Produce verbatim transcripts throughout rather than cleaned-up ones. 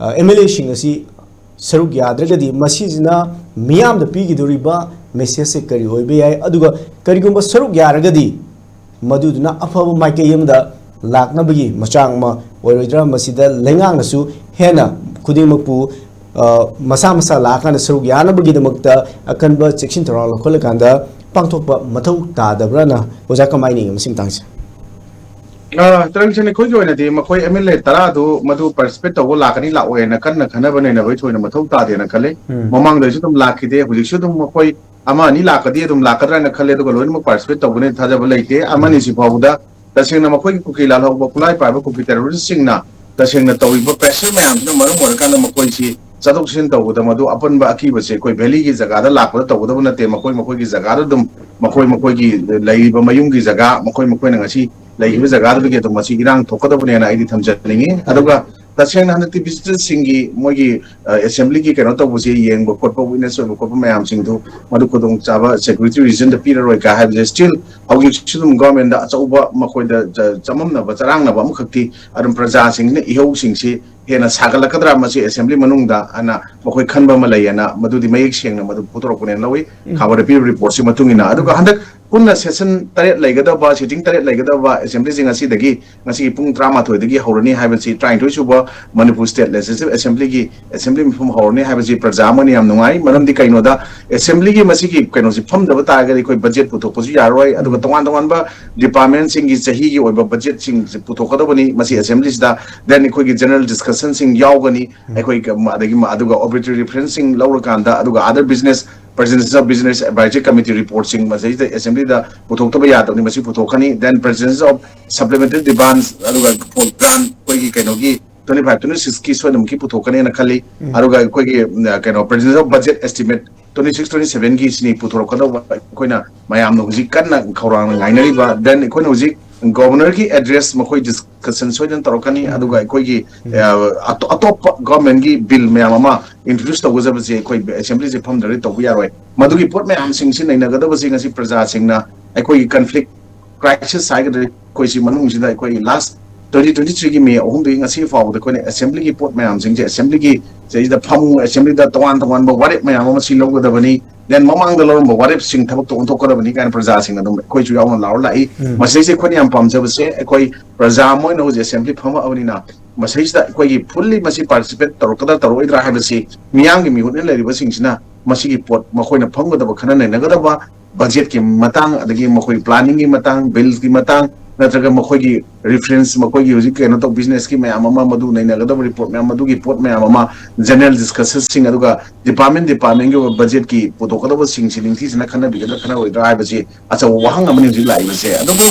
M L ꯑꯦꯁꯤꯡ ꯑꯁꯤ ꯁꯔꯨꯛ ꯌꯥꯗ꯭ꯔꯒꯗꯤ ꯃꯁꯤꯁꯤꯅ ꯃꯤꯌꯥꯝꯗ ꯄꯤꯒꯗꯧꯔꯤꯕ ꯃꯦꯁꯦꯖꯁꯦ ꯀꯔꯤ ꯑꯣꯏꯕ ꯌꯥꯏ? ꯑꯗꯨꯒ ꯀꯔꯤꯒꯨꯝꯕ ꯁꯔꯨꯛ ꯌꯥꯔꯒꯗꯤ ꯃꯗꯨꯗꯨꯅ ꯑꯐꯕ ꯃꯥꯏꯀꯩ ꯑꯃꯗ ꯂꯥꯛꯅꯕꯒꯤ ꯃꯆꯥꯛ ꯑꯃ ꯑꯣꯏꯔꯣꯏꯗ꯭ꯔꯥ? ꯃꯁꯤꯗ ꯂꯩꯉꯥꯛꯅꯁꯨ ꯍꯦꯟꯅ ꯈꯨꯗꯤꯡꯃꯛꯄꯨ, ꯑ, ꯃꯁꯥ ꯃꯁꯥ ꯂꯥꯛꯑꯀꯥꯟꯗ ꯁꯔꯨꯛ ꯌꯥꯅꯕꯒꯤꯗꯃꯛꯇ ꯑꯀꯟꯕ ꯆꯦꯛꯁꯤꯟ ꯊꯧꯔꯥꯡ ꯂꯧꯈꯠꯂꯀꯥꯟꯗ ꯄꯥꯡꯊꯣꯛꯄ ꯃꯊꯧ ꯇꯥꯗꯕ꯭ꯔꯥꯅ ꯑꯣꯖꯥ ꯀꯃꯥꯏꯅ ꯌꯦꯡꯉꯤ ꯃꯁꯤ ꯃꯇꯥꯡꯁꯦ? ꯑ, ꯇꯔꯪꯁꯤꯅ ꯑꯩꯈꯣꯏꯒꯤ ꯑꯣꯏꯅꯗꯤ ꯃꯈꯣꯏ ꯑꯦꯝ ꯑꯦꯜ ꯑꯦ ꯇꯔꯥꯗꯨ ꯃꯗꯨ ꯄꯥꯔꯇꯤꯁꯤꯄꯦꯠ ꯇꯧꯕ ꯂꯥꯛꯀꯅꯤ ꯂꯥꯛꯑꯣꯏꯅ ꯀꯟꯅ ꯈꯟꯅꯕ ꯅꯩꯅꯕꯒꯤ ꯊꯣꯏꯅ ꯃꯊꯧ ꯇꯥꯗꯦꯅ ꯈꯜꯂꯤ꯫ ꯎꯝ꯫ ꯃꯃꯥꯡꯗꯁꯨ ꯑꯗꯨꯝ ꯂꯥꯛꯈꯤꯗꯦ, ꯍꯧꯖꯤꯛꯁꯨ ꯑꯗꯨꯝ ꯃꯈꯣꯏ ꯑꯃ ꯑꯅꯤ ꯂꯥꯛꯀꯗꯤ ꯑꯗꯨꯝ ꯂꯥꯛꯀꯗ꯭ꯔꯥꯅ ꯈꯜꯂꯦ, ꯑꯗꯨꯒ ꯂꯣꯏꯅꯃꯛ ꯄꯥꯔꯇꯤꯁꯤꯄꯦꯠ ꯇꯧꯒꯅꯤ ꯊꯥꯖꯕ ꯂꯩꯇꯦ꯫ ꯑꯃꯅꯤ ꯁꯤ ꯐꯥꯎꯕꯗ ꯇꯁꯦꯡꯅ ꯃꯈꯣꯏꯒꯤ ꯀꯨꯀꯤ ꯂꯥꯜꯍꯧꯕ ꯈꯨꯠꯂꯥꯏ ꯄꯥꯏꯕ ꯀꯨꯀꯤ ꯇꯦꯔꯣꯔꯤꯁꯁꯤꯡꯅ ꯇꯁꯦꯡꯅ ꯇꯧꯔꯤꯕ ꯄ꯭ꯔꯦꯁꯔ ꯃꯌꯥꯝꯁꯤꯅ ꯃꯔꯝ ꯑꯣꯏꯔꯀꯥꯟꯗ ꯃꯈꯣꯏꯁꯤ ꯆꯠꯊꯣꯛ ꯆꯠꯁꯤꯟ ꯇꯧꯕꯗ ꯃꯗꯨ ꯑꯄꯟꯕ ꯑꯀꯤꯕꯁꯦ ꯑꯩꯈꯣꯏ ꯚꯦꯂꯤꯒꯤ ꯖꯒꯥꯗ ꯂꯥꯛꯄꯗ ꯇꯧꯒꯗꯕ ꯅꯠꯇꯦ꯫ ꯃꯈꯣꯏ ꯃꯈꯣꯏꯒꯤ ꯖꯒꯥꯗ ꯑꯗꯨꯝ ꯃꯈꯣꯏ ꯃꯈꯣꯏꯒꯤ ꯂꯩꯔꯤꯕ ꯃꯌꯨꯝꯒꯤ ꯖꯒꯥ, ꯃꯈꯣꯏ ꯃꯈꯣꯏꯅ ꯉꯁꯤ ꯂꯩꯔꯤꯕ ꯖꯒꯥꯗꯨꯗꯒꯤ ꯑꯗꯨꯝ ꯃꯁꯤ ꯏꯔꯥꯡ ꯊꯣꯛꯀꯗꯕꯅꯦꯅ ꯑꯩꯗꯤ ꯊꯝꯖꯅꯤꯡꯉꯤ꯫ ꯑꯗꯨꯒ ꯇꯁꯦꯡꯅ ꯍꯟꯗꯛꯇꯤ ꯚꯤꯖꯤꯇꯔꯁꯤꯡꯒꯤ ꯃꯣꯏꯒꯤ ꯑꯦꯁꯦꯝꯕ꯭ꯂꯤꯒꯤ ꯀꯩꯅꯣ ꯇꯧꯕꯁꯤ ꯌꯦꯡꯕ ꯈꯣꯠꯄ, ꯋꯤꯠꯅꯦꯁ ꯑꯣꯏꯕ ꯈꯣꯠꯄ ꯃꯌꯥꯝꯁꯤꯡꯗꯨ ꯃꯗꯨ ꯈꯨꯗꯣꯡꯆꯥꯕ ꯁꯦꯀ꯭ꯌꯨꯔꯤꯇꯤ ꯔꯤꯖꯟꯗ ꯄꯤꯔꯔꯣꯏ ꯀꯥꯏ ꯍꯥꯏꯕꯁꯦ ꯁ꯭ꯇꯤꯜ ꯍꯧꯖꯤꯛꯁꯨ ꯑꯗꯨꯝ ꯒꯣꯔꯃꯦꯟꯗ ꯑꯆꯧꯕ ꯃꯈꯣꯏꯗ ꯆ-, ꯆꯃꯝꯅꯕ ꯆꯔꯥꯡꯅꯕ ꯑꯃꯈꯛꯇꯤ ꯑꯗꯨꯝ ꯄ꯭ꯔꯖꯥꯁꯤꯡꯁꯤꯅ ꯏꯍꯧꯁꯤꯡꯁꯤ ꯍꯦꯟꯅ ꯁꯥꯒꯠꯂꯛꯀꯗ꯭ꯔꯥ ꯃꯁꯤ ꯑꯦꯁꯦꯝꯕ꯭ꯂꯤ ꯃꯅꯨꯡꯗ ꯍꯥꯏꯅ ꯃꯈꯣꯏ ꯈꯟꯕ ꯑꯃ ꯂꯩꯌꯦꯅ ꯃꯗꯨꯗꯤ ꯃꯌꯦꯛ ꯁꯦꯡꯅ ꯃꯗꯨ ꯐꯣꯡꯗꯣꯔꯛꯄꯅꯦꯅ ꯂꯧꯏ꯫ ꯈꯕꯔꯗ ꯄꯤꯔꯤꯕ ꯔꯤꯄꯣꯔꯠꯁꯤ ꯃꯇꯨꯡ ꯏꯟꯅ꯫ ꯑꯗꯨꯒ ꯍꯟꯗꯛ ꯄꯨꯟꯅ ꯁꯦꯁꯟ ꯇꯔꯦꯠ ꯂꯩꯒꯗꯕ, ꯁꯤꯇꯤꯡ ꯇꯔꯦꯠ ꯂꯩꯒꯗꯕ ꯑꯦꯁꯦꯝꯕ꯭ꯂꯤꯁꯤ ꯉꯁꯤꯗꯒꯤ, ꯉꯁꯤꯒꯤ ꯄꯨꯡ ꯇꯔꯥꯃꯥꯊꯣꯏꯗꯒꯤ ꯍꯧꯔꯅꯤ ꯍꯥꯏꯕꯁꯤ ꯇꯔꯥꯅꯤꯊꯣꯏ ꯁꯨꯕ ꯃꯅꯤꯄꯨꯔ ꯁ꯭ꯇꯦꯠ ꯂꯦꯖꯤꯁꯂꯦꯇꯤꯚ ꯑꯦꯁꯦꯝꯕ꯭ꯂꯤꯒꯤ ꯑꯦꯁꯦꯝꯕ꯭ꯂꯤ ꯃꯤꯐꯝ ꯍꯧꯔꯅꯤ ꯍꯥꯏꯕꯁꯤ ꯄ꯭ꯔꯖꯥ ꯑꯃꯅ ꯌꯥꯝ ꯅꯨꯡꯉꯥꯏ꯫ ꯃꯔꯝꯗꯤ ꯀꯩꯅꯣꯗ ꯑꯦꯁꯦꯝꯕ꯭ꯂꯤꯒꯤ ꯃꯁꯤꯒꯤ ꯀꯩꯅꯣꯁꯤ ꯐꯝꯗꯕ ꯇꯥꯔꯒꯗꯤ ꯑꯩꯈꯣꯏ ꯕꯖꯦꯠ ꯄꯨꯊꯣꯛꯄꯁꯨ ꯌꯥꯔꯣꯏ꯫ ꯑꯗꯨꯒ ꯇꯣꯉꯥꯟ ꯇꯣꯉꯥꯟꯕ ꯗꯤꯄꯥꯔꯠꯃꯦꯟꯁꯤꯡꯒꯤ ꯆꯍꯤꯒꯤ ꯑꯣꯏꯕ ꯕꯖꯦꯠꯁꯤꯡꯁꯤ ꯄꯨꯊꯣꯛꯀꯗꯕꯅꯤ ꯃꯁꯤ ꯑꯦꯁꯦꯝꯕ꯭ꯂꯤꯁꯤꯗ꯫ Then ꯑꯩꯈꯣꯏꯒꯤ ꯖꯦꯅꯔꯦꯜ ꯗꯤꯁꯀꯁꯟꯁꯤꯡ ꯌꯥꯎꯒꯅꯤ꯫ ꯑꯩꯈꯣꯏ ꯀ-, ꯑꯗꯒꯤ ꯃ-, ꯑꯗꯨꯒ ꯑꯣꯕꯤꯇꯔꯤ ꯔꯤꯐꯔꯦꯟꯁꯁꯤꯡ ꯂꯧꯔꯀꯥꯟꯗ, ꯑꯗꯨꯒ other business, Presentation of Business Advisory Committee ꯔꯤꯄꯣꯔꯠꯁꯤꯡ ꯃꯁꯤꯗ ꯑꯦꯁꯦꯝꯕ꯭ꯂꯤꯗ ꯄꯨꯊꯣꯛꯇꯕ ꯌꯥꯗꯕꯅꯤ, ꯃꯁꯤ ꯄꯨꯊꯣꯛꯀꯅꯤ꯫ Then Presentation of Supplementary Demands, ꯑꯗꯨꯒ plan ꯑꯩꯈꯣꯏꯒꯤ ꯀꯩꯅꯣꯒꯤ twenty five twenty six ꯀꯤ ꯁꯣꯏꯗꯅꯃꯛꯀꯤ ꯄꯨꯊꯣꯛꯀꯅꯦꯅ ꯈꯜꯂꯤ꯫ ꯑꯗꯨꯒ ꯑꯩꯈꯣꯏꯒꯤ, ꯎꯝ, ꯀꯩꯅꯣ, Presentation of Budget Estimate twenty six twenty seven ꯒꯤ ꯁꯤꯅꯤ ꯄꯨꯊꯣꯔꯛꯀꯗꯧꯕ ꯑꯩꯈꯣꯏꯅ ꯃꯌꯥꯝꯅ ꯍꯧꯖꯤꯛ ꯀꯟꯅ ꯈꯧꯔꯥꯡꯅ ꯉꯥꯏꯅꯔꯤꯕ꯫ Then ꯑꯩꯈꯣꯏꯅ ꯍꯧꯖꯤꯛ ꯒꯣꯕꯔꯅꯔꯒꯤ ꯑꯦꯗ꯭ꯔꯦꯁ ꯃꯈꯣꯏ ꯗꯤꯁꯀꯁꯟ ꯁꯣꯏꯗꯅ ꯇꯧꯔꯛꯀꯅꯤ꯫ ꯑꯗꯨꯒ ꯑꯩꯈꯣꯏꯒꯤ, ꯑ, ꯑꯇꯣ-, ꯑꯇꯣꯞꯄ ꯒꯣꯔꯃꯦꯟꯒꯤ ꯕꯤꯜ ꯃꯌꯥꯝ ꯑꯃ ꯏꯟꯇ꯭ꯔꯣꯗ꯭ꯌꯨꯁ ꯇꯧꯒꯗꯕꯁꯦ ꯑꯩꯈꯣꯏ ꯑꯦꯁꯦꯝꯕ꯭ꯂꯤꯁꯦ ꯐꯝꯗ꯭ꯔꯗꯤ ꯇꯧꯕ ꯌꯥꯔꯣꯏ꯫ ꯃꯗꯨꯒꯤ ꯄꯣꯠ ꯃꯌꯥꯝꯁꯤꯡꯁꯤ ꯅꯩꯅꯒꯗꯕꯁꯤ ꯉꯁꯤ ꯄ꯭ꯔꯖꯥꯁꯤꯡꯅ ꯑꯩꯈꯣꯏꯒꯤ ꯀꯟꯐ꯭ꯂꯤꯛ ꯀ꯭ꯔꯥꯏꯁꯤꯁ ꯍꯥꯏꯒꯗ꯭ꯔꯥ, ꯑꯩꯈꯣꯏꯁꯤ ꯃꯅꯨꯡꯁꯤꯗ ꯑꯩꯈꯣꯏꯒꯤ ꯂꯥꯁ ꯇ꯭ꯋꯦꯟꯇꯤ ꯇ꯭ꯋꯦꯟꯇꯤ ꯊ꯭ꯔꯤꯒꯤ ꯃꯦ ꯑꯍꯨꯝꯗꯒꯤ ꯉꯁꯤ ꯐꯥꯎꯕꯗ ꯑꯩꯈꯣꯏꯅ ꯑꯦꯁꯦꯝꯕ꯭ꯂꯤꯒꯤ ꯄꯣꯠ ꯃꯌꯥꯝꯁꯤꯡꯁꯦ, ꯑꯦꯁꯦꯝꯕ꯭ꯂꯤꯒꯤ ꯁꯤꯗꯩꯁꯤꯗ ꯐꯝꯃꯨ, ꯑꯦꯁꯦꯝꯕ꯭ꯂꯤꯗ ꯇꯣꯉꯥꯟ ꯇꯣꯉꯥꯟꯕ ꯋꯥꯔꯦꯞ ꯃꯌꯥꯝ ꯑꯃ ꯁꯤ ꯂꯧꯒꯗꯕꯅꯤ, ꯗꯦꯟ ꯃꯃꯥꯡꯗ ꯂꯧꯔꯝꯕ ꯋꯥꯔꯦꯞꯁꯤꯡ ꯊꯕꯛꯇ ꯑꯣꯟꯊꯣꯛꯀꯗꯕꯅꯤ ꯀꯥꯏꯅ ꯄ꯭ꯔꯖꯥꯁꯤꯡꯅ ꯑꯗꯨꯝ ꯑꯩꯈꯣꯏꯁꯨ ꯌꯥꯎꯅ ꯂꯥꯎꯔ ꯂꯥꯛꯏ꯫ ꯎꯝ꯫ ꯃꯁꯤꯗꯩꯁꯤꯗ ꯑꯩꯈꯣꯏꯅ ꯌꯥꯝ ꯄꯥꯝꯖꯕꯁꯦ, ꯑꯩꯈꯣꯏ ꯄ꯭ꯔꯖꯥ ꯑꯃ ꯑꯣꯏꯅ ꯍꯧꯖꯤꯛ ꯑꯦꯁꯦꯝꯕ꯭ꯂꯤ ꯐꯝꯃꯛꯑꯕꯅꯤꯅ, ꯃꯁꯤꯗꯩꯁꯤꯗ ꯑꯩꯈꯣꯏꯒꯤ ꯐꯨꯜꯂꯤ ꯃꯁꯤ ꯄꯥꯔꯇꯤꯁꯤꯄꯦꯠ ꯇꯧꯔꯛꯀꯗ꯭ꯔꯥ ꯇꯧꯔꯛꯑꯣꯏꯗ꯭ꯔꯥ ꯍꯥꯏꯕꯁꯤ ꯃꯤꯌꯥꯝꯒꯤ ꯃꯤꯍꯨꯠꯅ ꯂꯩꯔꯤꯕꯁꯤꯡꯁꯤꯅ ꯃꯁꯤꯒꯤ ꯄꯣꯠ ꯃꯈꯣꯏꯅ ꯐꯝꯒꯗꯕ ꯈꯟꯅ ꯅꯩꯅꯒꯗꯕ, ꯕꯖꯦꯠꯀꯤ ꯃꯇꯥꯡ, ꯑꯗꯒꯤ ꯃꯈꯣꯏ ꯄ꯭ꯂꯥꯅꯤꯡꯒꯤ ꯃꯇꯥꯡ, ꯕꯤꯜꯁꯀꯤ ꯃꯇꯥꯡ, ꯅꯠꯇ꯭ꯔꯒ ꯃꯈꯣꯏꯒꯤ ꯔꯤꯐꯔꯦꯟꯁ, ꯃꯈꯣꯏꯒꯤ ꯍꯧꯖꯤꯛ ꯀꯩꯅꯣ ꯇꯧ, ꯕꯤꯖꯤꯅꯦꯁꯀꯤ ꯃꯌꯥꯝ ꯑꯃ, ꯃꯗꯨ ꯅꯩꯅꯒꯗꯕ ꯔꯤꯄꯣꯔꯠ ꯃꯌꯥꯝ, ꯃꯗꯨꯒꯤ ꯄꯣꯠ ꯃꯌꯥꯝ ꯑꯃ, ꯖꯦꯅꯔꯦꯜ ꯗꯤꯁꯀꯁꯟꯁꯤꯡ, ꯑꯗꯨꯒ ꯗꯤꯄꯥꯔꯠꯃꯦꯟ ꯗꯤꯄꯥꯔꯠꯃꯦꯟꯒꯤ ꯑꯣꯏꯕ ꯕꯖꯦꯠꯀꯤ ꯄꯨꯊꯣꯛꯀꯗꯕꯁꯤꯡꯁꯤ ꯅꯤꯡꯊꯤꯖꯅ ꯈꯟꯅꯕꯤꯒꯗ꯭ꯔꯥ ꯈꯟꯅꯔꯣꯏꯗ꯭ꯔꯥ ꯍꯥꯏꯕꯁꯤ ꯑꯆꯧꯕ ꯋꯥꯍꯪ ꯑꯃꯅꯤ ꯍꯧꯖꯤꯛ ꯂꯥꯛꯏꯕꯁꯦ꯫ ꯑꯗꯨꯕꯨ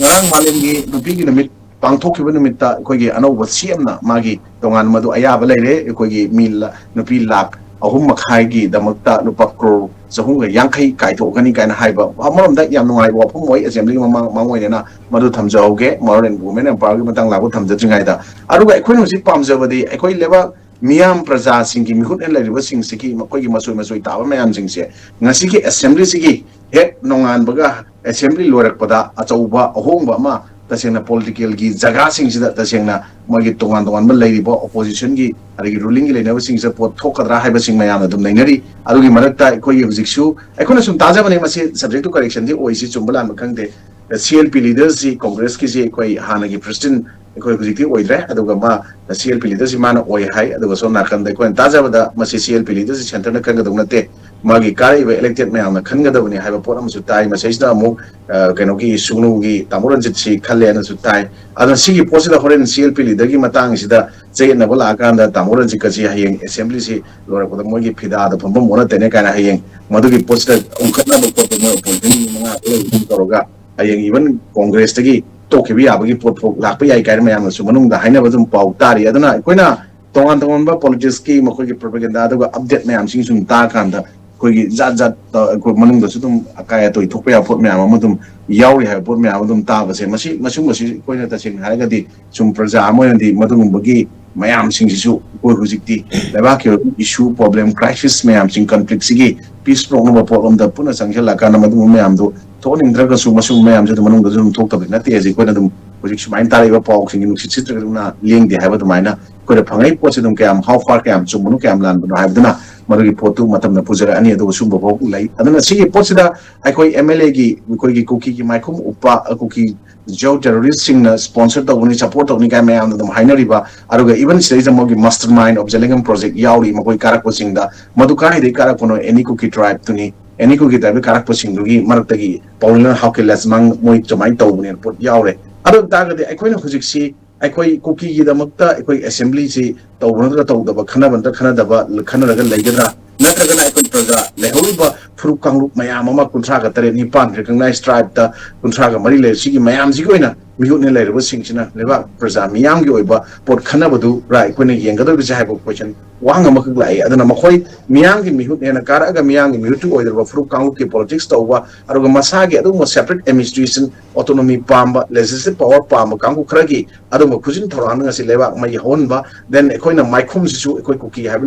ꯉꯔꯥꯡ ꯃꯥꯂꯦꯝꯒꯤ ꯅꯨꯄꯤꯒꯤ ꯅꯨꯃꯤꯠ ꯄꯥꯡꯊꯣꯛꯈꯤꯕ ꯅꯨꯃꯤꯠꯇ ꯑꯩꯈꯣꯏꯒꯤ ꯑꯅꯧꯕ ꯁꯤ ꯑꯦꯝꯅ ꯃꯥꯒꯤ ꯇꯣꯉꯥꯟꯕ ꯃꯗꯨ ꯑꯌꯥꯕ ꯂꯩꯔꯦ꯫ ꯑꯩꯈꯣꯏꯒꯤ ꯃꯤ ꯂ-, ꯅꯨꯄꯤ ꯂꯥꯈ ꯑꯍꯨꯝ ꯃꯈꯥꯏꯒꯤꯗꯃꯛꯇ ꯂꯨꯄꯥ ꯀ꯭ꯔꯣꯔ ꯆꯍꯨꯝꯒ ꯌꯥꯡꯈꯩ ꯀꯥꯏꯊꯣꯛꯀꯅꯤ ꯀꯥꯏꯅ ꯍꯥꯏꯕ ꯑꯃꯔꯣꯝꯗ ꯌꯥꯝ ꯅꯨꯡꯉꯥꯏꯕ ꯋꯥꯐꯝ ꯑꯣꯏ꯫ ꯑꯦꯁꯦꯝꯕ꯭ꯂꯤꯒꯤ ꯃꯃꯥꯡ, ꯃꯃꯥꯡ ꯑꯣꯏꯅꯅ ꯃꯗꯨ ꯊꯝꯖꯍꯧꯒꯦ꯫ ꯃꯔꯨ ꯑꯣꯏꯅ ꯋꯨꯃꯦꯟ ꯑꯦꯝꯄꯥꯋꯔꯒꯤ ꯃꯇꯥꯡ ꯂꯥꯛꯄ ꯊꯝꯖꯗ꯭ꯔꯤꯉꯩꯗ, ꯑꯗꯨꯒ ꯑꯩꯈꯣꯏꯅ ꯍꯧꯖꯤꯛ ꯄꯥꯝꯖꯕꯗꯤ ꯑꯩꯈꯣꯏ ꯂꯩꯕꯥꯛ ꯃꯤꯌꯥꯝ ꯄ꯭ꯔꯖꯥꯁꯤꯡꯒꯤ ꯃꯤꯍꯨꯠꯅ ꯂꯩꯔꯤꯕꯁꯤꯡꯁꯤꯒꯤ ꯃꯈꯣꯏꯒꯤ ꯃꯆꯣꯏ ꯃꯆꯣꯏ ꯇꯥꯕ ꯃꯌꯥꯝꯁꯤꯡꯁꯦ ꯉꯁꯤꯒꯤ ꯑꯦꯁꯦꯝꯕ꯭ꯂꯤꯁꯤꯒꯤ ꯍꯦꯛ ꯅꯣꯡꯉꯥꯟꯕꯒ ꯑꯦꯁꯦꯝꯕ꯭ꯂꯤ ꯂꯣꯏꯔꯛꯄꯗ ꯑꯆꯧꯕ ꯑꯍꯣꯡꯕ ꯑꯃ ꯇꯁꯦꯡꯅ ꯄꯣꯂꯤꯇꯤꯀꯦꯜꯒꯤ ꯖꯒꯥꯁꯤꯡꯁꯤꯗ ꯇꯁꯦꯡꯅ ꯃꯣꯏꯒꯤ ꯇꯣꯉꯥꯟ ꯇꯣꯉꯥꯟꯕ ꯂꯩꯔꯤꯕ ꯑꯣꯄꯣꯖꯤꯁꯟꯒꯤ ꯑꯗꯒꯤ ꯔꯨꯂꯤꯡꯒꯤ ꯂꯩꯅꯕꯁꯤꯡꯁꯤꯗ ꯄꯣꯠ ꯊꯣꯛꯀꯗ꯭ꯔꯥ ꯍꯥꯏꯕꯁꯤꯡ ꯃꯌꯥꯝꯅ ꯑꯗꯨꯝ ꯅꯩꯅꯔꯤ꯫ ꯑꯗꯨꯒꯤ ꯃꯔꯛꯇ ꯑꯩꯈꯣꯏꯒꯤ ꯍꯧꯖꯤꯛꯁꯨ ꯑꯩꯈꯣꯏꯅ ꯁꯨꯝ ꯇꯥꯖꯕꯅꯦ, ꯃꯁꯤ ꯁꯕꯖꯦꯛ ꯇꯨ ꯀꯔꯦꯛꯁꯟꯗꯤ ꯑꯣꯏꯁꯤ, ꯆꯨꯝꯕ ꯂꯥꯟꯕ ꯈꯪꯗꯦ꯫ ꯁꯤ ꯑꯦꯜ ꯄꯤ ꯂꯤꯗꯔꯁꯤ ꯀꯣꯡꯒ꯭ꯔꯦꯁꯀꯤꯁꯤ ꯑꯩꯈꯣꯏ ꯍꯥꯟꯅꯒꯤ ꯄ꯭ꯔꯦꯁꯤꯗꯦꯟ, ꯑꯩꯈꯣꯏ ꯍꯧꯖꯤꯛꯇꯤ ꯑꯣꯏꯗ꯭ꯔꯦ, ꯑꯗꯨꯒ ꯃꯥ ꯁꯤ ꯑꯦꯜ ꯄꯤ ꯂꯤꯗꯔꯁꯤ ꯃꯥꯅ ꯑꯣꯏ ꯍꯥꯏ꯫ ꯑꯗꯨꯒ ꯁꯣꯝ ꯅꯥꯀꯟꯗ ꯑꯩꯈꯣꯏꯅ ꯇꯥꯖꯕꯗ ꯃꯁꯤ ꯁꯤ ꯑꯦꯜ ꯄꯤ ꯂꯤꯗꯔꯁꯤ ꯁꯦꯟꯇꯔꯅ ꯈꯟꯒꯗꯧ ꯅꯠꯇꯦ, ꯃꯥꯒꯤ ꯀꯥꯔꯛꯏꯕ ꯏꯂꯦꯛꯇꯦꯗ ꯃꯌꯥꯝꯅ ꯈꯟꯒꯗꯕꯅꯤ ꯍꯥꯏꯕ ꯄꯣꯠ ꯑꯃꯁꯨ ꯇꯥꯏ꯫ ꯃꯁꯤꯁꯤꯗ ꯑꯃꯨꯛ, ꯑ, ꯀꯩꯅꯣꯒꯤ ꯁꯨꯒꯅꯨꯒꯤ ꯇꯥꯃꯣ ꯔꯟꯖꯤꯠꯁꯤ ꯈꯜꯂꯦꯅꯁꯨ ꯇꯥꯏ꯫ ꯑꯗꯨꯅ ꯁꯤꯒꯤ ꯄꯣꯠꯁꯤꯗ ꯍꯣꯔꯦꯟ ꯁꯤ ꯑꯦꯜ ꯄꯤ ꯂꯤꯗꯔꯒꯤ ꯃꯇꯥꯡꯁꯤꯗ ꯆꯌꯦꯠꯅꯕ ꯂꯥꯛꯑꯀꯥꯟꯗ ꯇꯥꯃꯣ ꯔꯟꯖꯤꯠꯀꯁꯤ ꯍꯌꯦꯡ ꯑꯦꯁꯦꯝꯕ꯭ꯂꯤꯁꯤ ꯂꯣꯏꯔꯛꯄꯗ ꯃꯣꯏꯒꯤ ꯐꯤꯗꯥꯗ ꯐꯝꯐꯝ ꯑꯣꯟꯅ ꯇꯩꯅ ꯀꯥꯏꯅ ꯍꯌꯦꯡ ꯃꯗꯨꯒꯤ ꯄꯣꯠꯁꯤꯗ ꯎꯪꯈꯠꯅꯕ ꯈꯣꯠꯄ ꯃꯣꯏ ꯑꯣꯄꯣꯖꯤꯁꯟ ꯃꯉꯥ ꯇꯔꯨꯛ ꯇꯧꯔꯒ ꯍꯌꯦꯡ ꯏꯚꯟ ꯀꯣꯡꯒ꯭ꯔꯦꯁꯇꯒꯤ ꯇꯣꯛꯈꯤꯕ ꯌꯥꯕꯒꯤ ꯄꯣꯠ ꯐꯥꯎ ꯂꯥꯛꯄ ꯌꯥꯏ ꯀꯥꯏꯅ ꯃꯌꯥꯝꯅꯁꯨ ꯃꯅꯨꯡꯗ ꯍꯥꯏꯅꯕ ꯑꯗꯨꯝ ꯄꯥꯎ ꯇꯥꯔꯤ꯫ ꯑꯗꯨꯅ ꯑꯩꯈꯣꯏꯅ ꯇꯣꯉꯥꯟ ꯇꯣꯉꯥꯟꯕ ꯄꯣꯂꯤꯇꯤꯛꯁꯀꯤ ꯃꯈꯣꯏꯒꯤ ꯄ꯭ꯔꯣꯄꯦꯒꯦꯟꯗꯥ ꯑꯗꯨꯒ ꯑꯞꯗꯦꯠ ꯃꯌꯥꯝꯁꯤꯡ ꯁꯨꯝ ꯇꯥꯀꯥꯟꯗ ꯑꯩꯈꯣꯏꯒꯤ ꯖꯥꯠ ꯖꯥꯠ, ꯑ, ꯑꯩꯈꯣꯏ ꯃꯅꯨꯡꯗꯁꯨ ꯑꯗꯨꯝ ꯑꯀꯥꯏ ꯑꯇꯣꯏ ꯊꯣꯛꯄ ꯌꯥꯕ ꯄꯣꯠ ꯃꯌꯥꯝ ꯑꯃ ꯑꯗꯨꯝ ꯌꯥꯎꯔꯤ ꯍꯥꯏꯕ ꯄꯣꯠ ꯃꯌꯥꯝ ꯑꯗꯨꯝ ꯇꯥꯕꯁꯦ, ꯃꯁꯤ, ꯃꯁꯤꯒꯨꯝꯕꯁꯤ ꯑꯩꯈꯣꯏꯅ ꯇꯁꯦꯡꯅ ꯍꯥꯏꯔꯒꯗꯤ ꯁꯨꯝ ꯄ꯭ꯔꯖꯥ ꯑꯃ ꯑꯣꯏꯅꯗꯤ ꯃꯗꯨꯒꯨꯝꯕꯒꯤ ꯃꯌꯥꯝꯁꯤꯡꯁꯤꯁꯨ ꯑꯩꯈꯣꯏ ꯍꯧꯖꯤꯛꯇꯤ ꯂꯩꯕꯥꯛꯀꯤ ꯑꯣꯏꯕ ꯏꯁꯨ, ꯄ꯭ꯔꯣꯕ꯭ꯂꯦꯝ, ꯀ꯭ꯔꯥꯏꯁꯤꯁ ꯃꯌꯥꯝꯁꯤꯡ, ꯀꯟꯐ꯭ꯂꯤꯛꯁꯤꯒꯤ ꯄꯤꯁ ꯄꯨꯔꯛꯅꯕ ꯄꯣꯠꯂꯣꯝꯗ ꯄꯨꯟꯅ ꯆꯪꯁꯤꯜꯂꯛꯀꯥꯟꯗ ꯃꯗꯨꯒꯨꯝꯕ ꯃꯌꯥꯝꯗꯨ ꯊꯣꯛꯍꯟꯅꯤꯡꯗ꯭ꯔꯒꯁꯨ ꯃꯁꯤꯒꯨꯝꯕ ꯃꯌꯥꯝꯁꯤ ꯑꯗꯨꯝ ꯃꯅꯨꯡꯗꯁꯨ ꯑꯗꯨꯝ ꯊꯣꯛꯇꯕꯗꯤ ꯅꯠꯇꯦ ꯍꯥꯏꯁꯦ ꯑꯩꯈꯣꯏꯅ ꯑꯗꯨꯝ ꯍꯧꯖꯤꯛ ꯁꯨꯃꯥꯏꯅ ꯇꯥꯔꯛꯏꯕ ꯄꯥꯎꯁꯤꯡꯒꯤ ꯅꯨꯡꯁꯤꯠ ꯁꯤꯠꯇ꯭ꯔꯒꯅ ꯂꯦꯡꯗꯦ ꯍꯥꯏꯕ ꯑꯗꯨꯃꯥꯏꯅ ꯑꯩꯈꯣꯏꯗ ꯐꯪꯉꯛꯏ ꯄꯣꯠꯁꯤ ꯑꯗꯨꯝ ꯀꯌꯥꯝ how far, ꯀꯌꯥꯝ ꯆꯨꯝꯕꯅꯣ, ꯀꯌꯥꯝ ꯂꯥꯟꯕꯅꯣ ꯍꯥꯏꯕꯗꯨꯅ ꯃꯗꯨꯒꯤ ꯄꯣꯠꯇꯨ ꯃꯇꯝꯅ ꯄꯨꯖꯔꯛꯑꯅꯤ꯫ ꯑꯗꯨꯒ ꯁꯨꯝꯕ ꯐꯥꯎ ꯂꯩ꯫ ꯑꯗꯨꯅ ꯁꯤꯒꯤ ꯄꯣꯠꯁꯤꯗ ꯑꯩꯈꯣꯏ ꯑꯦꯝ ꯑꯦꯜ ꯑꯦꯒꯤ, ꯑꯩꯈꯣꯏꯒꯤ ꯀꯨꯀꯤꯒꯤ ꯃꯥꯏꯈꯨꯝ ꯎꯞꯄ, ꯀꯨꯀꯤ ꯖꯤꯑꯣ ꯇꯦꯔꯣꯔꯤꯁꯁꯤꯡꯅ ꯁ꯭ꯄꯣꯟꯁꯔ ꯇꯧꯕꯅꯤ, ꯁꯞꯄꯣꯔꯠ ꯇꯧꯅꯤ ꯀꯥꯏꯅ ꯃꯌꯥꯝꯅ ꯑꯗꯨꯝ ꯍꯥꯏꯅꯔꯤꯕ, ꯑꯗꯨꯒ ꯏꯚꯟ ꯁꯤꯗꯩꯁꯤꯗ ꯃꯣꯏꯒꯤ ꯃꯥꯁꯇꯔ ꯃꯥꯏꯟ ꯑꯣꯐ ꯖꯦꯂꯦꯡꯒꯝ ꯄ꯭ꯔꯣꯖꯦꯛ ꯌꯥꯎꯔꯤ ꯃꯈꯣꯏ ꯀꯥꯔꯛꯄꯁꯤꯡꯗ꯫ ꯃꯗꯨ ꯀꯥꯏꯗꯒꯤ ꯀꯥꯔꯛꯄꯅꯣ? ꯑꯦꯅꯤ ꯀꯨꯀꯤ ꯇ꯭ꯔꯥꯏꯕꯇꯨꯅꯤ꯫ ꯑꯦꯅꯤ ꯀꯨꯀꯤ ꯇ꯭ꯔꯥꯏꯕꯇ ꯀꯥꯔꯛꯄꯁꯤꯡꯗꯨꯒꯤ ꯃꯔꯛꯇꯒꯤ ꯄꯥꯎꯂꯤꯅ ꯍꯥꯎꯀꯦ ꯂꯦꯁꯃꯥꯡ ꯃꯣꯏ ꯀꯃꯥꯏꯅ ꯇꯧꯕꯅꯦꯅ ꯄꯣꯠ ꯌꯥꯎꯔꯦ꯫ ꯑꯗꯨ ꯑꯣꯏ ꯇꯥꯔꯒꯗꯤ ꯑꯩꯈꯣꯏꯅ ꯍꯧꯖꯤꯛꯁꯤ ꯑꯩꯈꯣꯏ ꯀꯨꯀꯤꯒꯤꯗꯃꯛꯇ ꯑꯩꯈꯣꯏ ꯑꯦꯁꯦꯝꯕ꯭ꯂꯤꯁꯤ ꯇꯧꯕ ꯅꯠꯇ꯭ꯔꯒ ꯇꯧꯗꯕ, ꯈꯟꯅꯕ ꯅꯠꯇ꯭ꯔꯒ ꯈꯟꯅꯗꯕ, ꯈꯟꯅꯔꯒ ꯂꯩꯒꯗ꯭ꯔꯥ? ꯅꯠꯇ꯭ꯔꯒꯅ ꯑꯩꯈꯣꯏ ꯄ꯭ꯔꯖꯥ ꯂꯩꯍꯧꯔꯤꯕ ꯐꯨꯔꯨꯞ ꯀꯥꯡꯂꯨꯞ ꯃꯌꯥꯝ ꯑꯃ, ꯀꯨꯟꯊ꯭ꯔꯥꯒ ꯇꯔꯦꯠ ꯅꯤꯄꯥꯟ ꯔꯤꯀꯒꯅꯥꯏꯁ ꯇ꯭ꯔꯥꯏꯕꯇ ꯀꯨꯟꯊ꯭ꯔꯥꯒ ꯃꯔꯤ ꯂꯩꯔꯤꯁꯤꯒꯤ ꯃꯌꯥꯝꯁꯤꯒꯤ ꯑꯣꯏꯅ ꯃꯤꯍꯨꯠꯅ ꯂꯩꯔꯤꯕꯁꯤꯡꯁꯤꯅ ꯂꯩꯕꯥꯛ ꯄ꯭ꯔꯖꯥ ꯃꯤꯌꯥꯝꯒꯤ ꯑꯣꯏꯕ ꯄꯣꯠ ꯈꯟꯅꯕꯗꯨꯔ ꯑꯩꯈꯣꯏꯅ ꯌꯦꯡꯒꯗꯧꯔꯤꯕꯁꯦ ꯍꯥꯏꯕ ꯀꯣꯏꯁꯟ ꯋꯥꯍꯪ ꯑꯃꯈꯛ ꯂꯥꯛꯏ꯫ ꯑꯗꯨꯅ ꯃꯈꯣꯏ ꯃꯤꯌꯥꯝꯒꯤ ꯃꯤꯍꯨꯠ ꯍꯦꯟꯅ ꯀꯥꯔꯛꯑꯒ ꯃꯤꯌꯥꯝꯒꯤ ꯃꯤꯍꯨꯠꯇꯨ ꯑꯣꯏꯗꯧꯔꯤꯕ ꯐꯨꯔꯨꯞ ꯀꯥꯡꯂꯨꯞꯀꯤ ꯄꯣꯂꯤꯇꯤꯛꯁ ꯇꯧꯕ, ꯑꯗꯨꯒ ꯃꯁꯥꯒꯤ ꯑꯗꯨꯒꯨꯝꯕ ꯁꯦꯄꯔꯦꯠ ꯑꯦꯗꯃꯤꯅꯤꯁꯇ꯭ꯔꯦꯁꯟ, ꯑꯣꯇꯣꯅꯣꯃꯤ ꯄꯥꯝꯕ, ꯂꯦꯖꯤꯁꯂꯦꯇꯤꯚ ꯄꯥꯋꯔ ꯄꯥꯝꯕ ꯀꯥꯡꯕꯨ ꯈꯔꯒꯤ ꯑꯗꯨꯒꯨꯝꯕ ꯈꯨꯖꯤꯟ ꯊꯧꯔꯥꯡꯅ ꯉꯁꯤ ꯂꯩꯕꯥꯛ ꯃꯩ ꯍꯧꯍꯟꯕ, ꯗꯦꯟ ꯑꯩꯈꯣꯏꯅ ꯃꯥꯏꯈꯨꯝꯁꯤꯁꯨ ꯑꯩꯈꯣꯏ ꯀꯨꯀꯤ ꯍꯥꯏꯕ